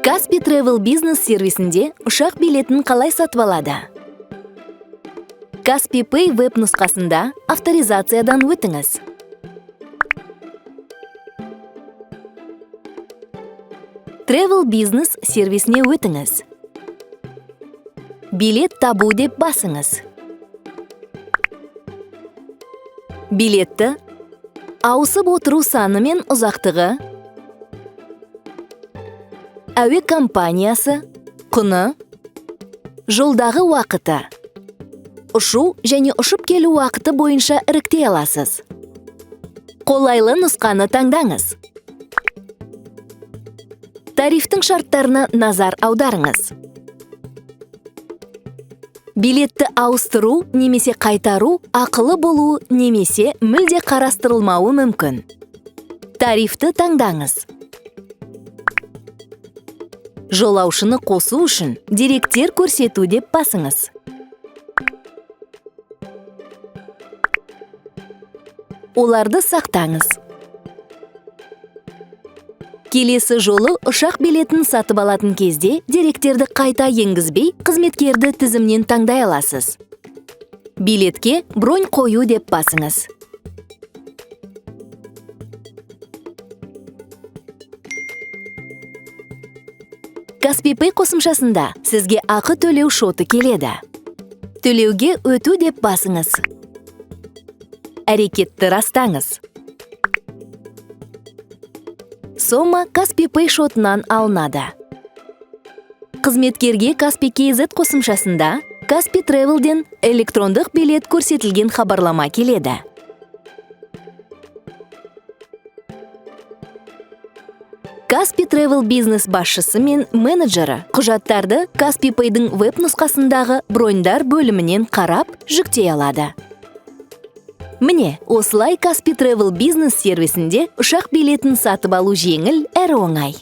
Kaspi Travel Business сервисінде ұшақ билетін қалай сатып алады? Kaspi Pay веб нұсқасында авторизациядан өтіңіз. Travel Business сервисіне өтіңіз. Билет табу деп басыңыз. Билетті ауысып отыру саны мен ұзақтығы, әуе компаниясы, құны, жолдағы уақыты, ұшу және ұшып келу уақыты бойынша іріктей аласыз. Қолайлы нұсқаны таңдаңыз. Тарифтің шарттарына назар аударыңыз. Билетті ауыстыру немесе қайтару ақылы болуы немесе мүлде қарастырылмауы мүмкін. Тарифті таңдаңыз. Жолаушыны қосу үшін деректер көрсету деп басыңыз. Оларды сақтаңыз. Келесі жолы ұшақ билетін сатып алатын кезде деректерді қайта енгізбей, қызметкерді тізімнен таңдай аласыз. Билетке бронь қою деп басыңыз. Kaspi Pay қосымшасында сізге ақы төлеу шоты келеді. Төлеуге өту деп басыңыз. Әрекетті растаңыз. Сома Kaspi Pay шотынан алынады. Қызметкерге Kaspi KZ қосымшасында Kaspi Travel'ден электрондық билет көрсетілген хабарлама келеді. Kaspi Travel Business басшысы мен менеджері құжаттарды Kaspi Pay'дің веб нұсқасындағы броньдар бөлімінен қарап, жүктей алады. Міне, осылай Kaspi Travel Business сервисінде ұшақ билетін сатып алу жеңіл әрі оңай.